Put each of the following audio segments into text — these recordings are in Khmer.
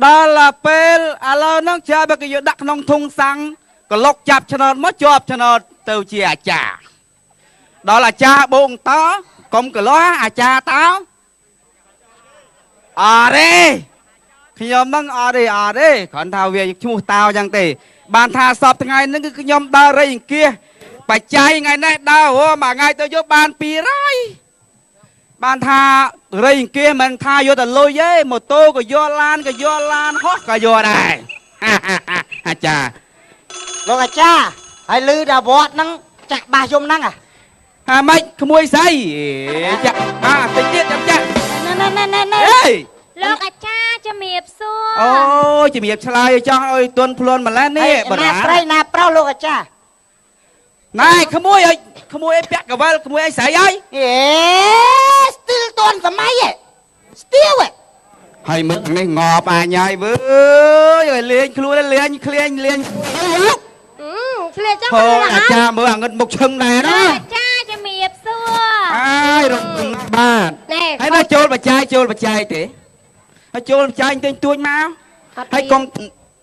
ដល់ពេលឥឡូវហ្នឹងចាបើគេយកដាក់ក្នុងធុងសាំងក្លុកចាប់ឆ្នោតមកជាប់ឆ្នោតទៅជាអាចារ្យដល់អាចារ្យបងតកុំកលាស់អាចារ្យតោអរេខ្ញុំហ្នឹងអរេអរេគ្រាន់ថាវាឈ្មោះតោចឹងទេបានថាសពថ្ងៃហ្នឹងគឺខ្ញុំដើររៃអង្គាសបច្ច័យថ្ងៃនេះដើរអូមួយថ្ងៃទៅយកបាន200បានថារៃអង្គាសមិនថាយកតែលុយទេម៉ូតូក៏យកឡានក៏យកឡានហោះក៏យកដែរអាចារ្យ លោកអាចារ្យហើយលឺដល់វត្តហ្នឹងចាក់បាសយំហ្នឹង ហាម៉េចក្មួយស្អីចាក់បាទតិចទៀតចាំចាក់ ណែណែណែណែណែ អេ លោកអាចារ្យជំរាបសួរ អូជំរាបឆ្លើយចង់ឲ្យទន់ភ្លន់ម្ល៉េះនេះប ណា រា ស្រីណាប្រុសលោកអាចារ្យ ណែក្មួយឲ្យក្មួយឲ្យពាក់កវលក្មួយឲ្យស្រីហើយ អេស្ទីលតនសម័យហ៎ស្ទីលហ៎ ហើយមឹកនេះងាប់អញហើយវើយឲ្យលេងខ្លួនលេងក្លៀងលេង ឆ្លៀតចឹង ហូអាចារ្យមើលអាងឹតមុខឈឹងដែរណា លោកអាចារ្យជំរាបសួរ អាយរំបាទ ណែ ហើយណាចូលបច្ច័យចូលបច្ច័យទេហើយចូលបច្ច័យទិញទួចមកហើយកុំ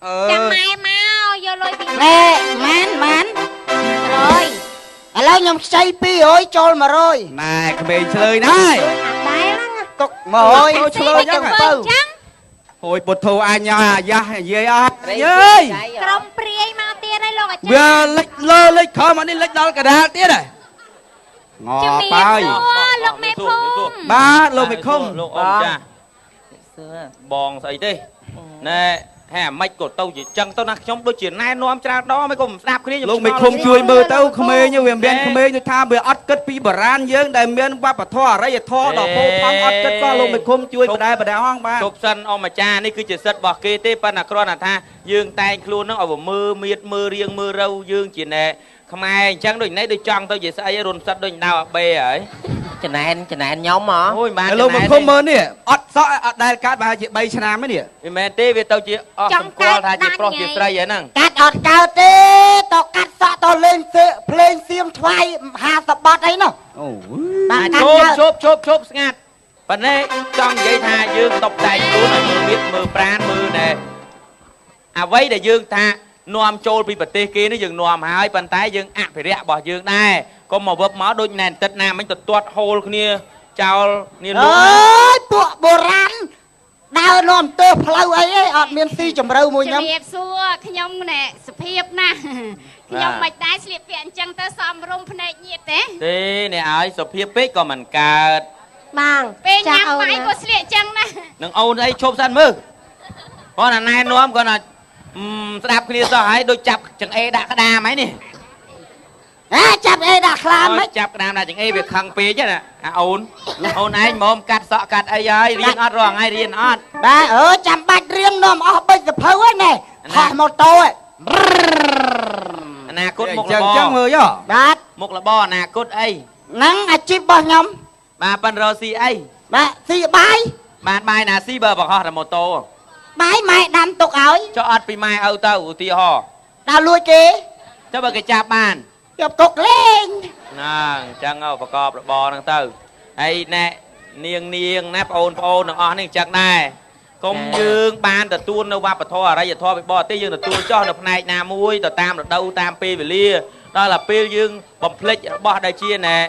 អឺ ចាំម៉ែមកយកលុយពី ណែម៉ានម៉ាន 100 ឥឡូវខ្ញុំខ្ចី200ចូល100 ណែក្មេងឆ្លើយណាស់ អាដែរហ្នឹង ទុក100 ចូលឆ្លើយចឹង ទៅចឹង ហួយពុទ្ធោអញអាយ៉ានិយាយអត់យើយ ក្រុមព្រាយមកទៀតហើយលោកអាចារ្យ វាលិចលើលិចក្រោមអានេះលិចដល់កដាលទៀតហ៎ង ជំ ប់ហើយ រាបសួរលោកមេភូមិ បាទលោកមេឃុំ លោកអ៊ំចាស់បងស្អីទេណែហែអាម៉េចក៏ទៅជាចឹងទៅណាខ្ញុំដូចជាណែនាំច្រើនដងមិនក៏មិនស្ដាប់គ្នា លោកមេឃុំជួយមើលទៅក្មេងវាមានក្មេងដូចថាវាអត់គិតពីបុរាណយើងដែលមានវប្បធម៌អរិយធម៌ដ៏ពោផង់អត់គិតសោះលោកមេឃុំជួយបដែបដែហងបាទ ជប់សិនអ៊ំអាចារ្យនេះគឺជាសិទ្ធិរបស់គេទេប៉ុន្តែគ្រាន់តែថាយើងតែងខ្លួននឹងឲ្យមើលមៀតមើលរៀងមើលរូវយើងជាណែខ្មែរអញ្ចឹងដូចនេះដូចចង់ទៅជាស្អីរុនសិតដូចដៅអាបេហើយ ចំណែនចំណែនខ្ញុំហ៎ អូយបាន លោកមេឃុំមើលនេះអត់សក់អត់ដែលកាត់ប្រហែលជា3ឆ្នាំទេនេះ មិនមែនទេវាទៅជាអស់សម្គាល់ថាជាប្រុសជាស្រីហើយហ្នឹង កាត់អត់កើតទេតកាត់សក់តលេងភ្លេងសៀមថ្វាយ50បត់អីនោះ អូ បាទកាត់ ជប់ កើត ជប់ជប់ជប់ស្ងាត់ប៉ុន្តែចង់និយាយថាយើងតបតែងខ្លួនឲ្យមើលមៀតមើលប្រានមើលណែអ្វីដែលយើងថានាំចូលពីប្រទេសគេនេះយើងនាំហើយប៉ុន្តែយើងអភិរក្សរបស់យើងដែរកុំមកវឹបមកដូចណែនទឹកណាមិញទៅទាត់ហូលគ្នាចោលនេះ អ លក់ ើយពួកបុរាណដើរនាំទើផ្លូវអីអីអត់មានស៊ីជម្រៅមួយ ជំ ខ្ញុំ រាបសួរខ្ញុំណែសុភាពណាស់ខ្ញុំមិនដែរស្លៀកពាក់អញ្ចឹងទៅសំរុំភ្នែកញាតទេ ទេនេះឲ្យសុភាពពេកក៏មិនកើត បង ពេលញ៉ាំបាយក៏ស្លៀកអញ្ចឹងណា នឹងអូនអីឈប់សិនមើលគាត់ណាណែនាំគាត់ណាស្ដាប់គ្នាសោះហើយដូចចាប់ចង្អេដាក់ក្តាមហើយនេះ ហ៎ចាប់អីដាក់ខ្លាម ចាប់ក្តាមដាក់ចង្អេវាខឹងពេកណាអាអូនអូនឯងមុំកាត់សក់កាត់អីហើយរៀនអត់រាល់ថ្ងៃរៀនអត់ បាទអឺចាំបាច់រៀននាំអស់បិចសភៅហ្នឹងណែហោះម៉ូតូហ៎ អនាគតមុខរប ចឹងចឹងមើលយោ បាទ មុខរបរអនាគតអី ហ្នឹងអាជីពរបស់ខ្ញុំ បាទប៉ិនរកស៊ីអី បាទស៊ីបាយ បានបាយណាស៊ីបើបង្ហោះតែម៉ូតូ បាយម៉ែដាំទុកឲ្យ ចុះអត់ពីម៉ែឪទៅឧទាហរណ៍ ដល់លួចគេ ចុះបើគេចាប់បាន យកគុកលេង ហ្នឹងអញ្ចឹងប្រកបរបរហ្នឹងទៅហើយណែនាងនាងណាបងអូនបងអូនទាំងអស់នេះអញ្ចឹងដែរកុំយើងបានទទួលនៅវប្បធម៌អរិយធម៌ពីបរទេសយើងទទួលចោះនៅផ្នែកណាមួយទៅតាមរដូវតាមពេលវេលាដល់តែពេលយើងបំភ្លេចរបស់ដែលជាណែរ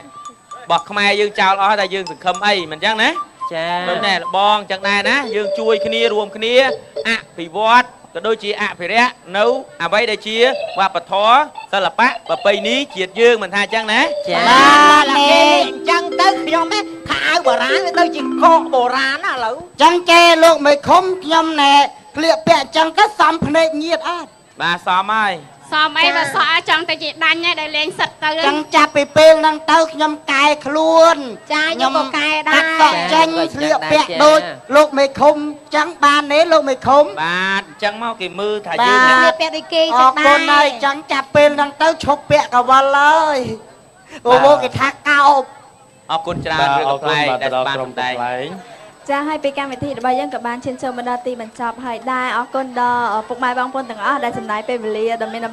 បស់ខ្មែរយើងចោលអស់តែយើងសង្ឃឹមអីមិនអញ្ចឹងណា ចា ដូចណែលបងចឹងដែរណាយើងជួយគ្នារួមគ្នាអភិវឌ្ឍក៏ដូចជាអភិរក្សនៅអ្វីដែលជាវប្បធម៌សិល្បៈប្រពៃណីជាតិយើងមិនថាចឹងណា ចា បាទ គេ ណែ អញ្ចឹងទៅខ្ញុំហ៎ខោអាវបុរាណវាទៅជាកកបុរាណណាឥឡូវ ចឹងគេលោកមេឃុំខ្ញុំណែក្លៀកពាក់ចឹងទៅសំភ្នែកញាតអត់ បាទសមហើយ សមអីបើសក់ចង់តែជាដាញ់ហើយដែលលេងសិតទៅ ចឹងចាប់ពីពេលហ្នឹងទៅខ្ញុំកែខ្លួន ចាខ្ញុំក៏កែដែរ កាត់សក់ចេញស្លៀកពាក់ដូចលោកមេឃុំចឹងបានទេលោកមេឃុំ បាទអញ្ចឹងមកគេមើលថាយើង ស្លៀកពាក់ដូចគេ អ ចឹង រគុណ ដែរ ហើយចឹងចាប់ពេលហ្នឹងទៅឈប់ពាក់កវលហើយអូគេថាកោប អរគុណច្រើនរឿងកំប្លែងដែលបាន ក្រុម សម្ដែង កំប្លែង ចាហើយពីកម្មវិធីរបស់យើងក៏បានឈានចូលមកដល់ទីបញ្ចប់ហើយដែរអរគុណដល់ពុកម៉ែបងប្អូនទាំងអស់ដែលចំណាយពេលវេលាដ៏មាន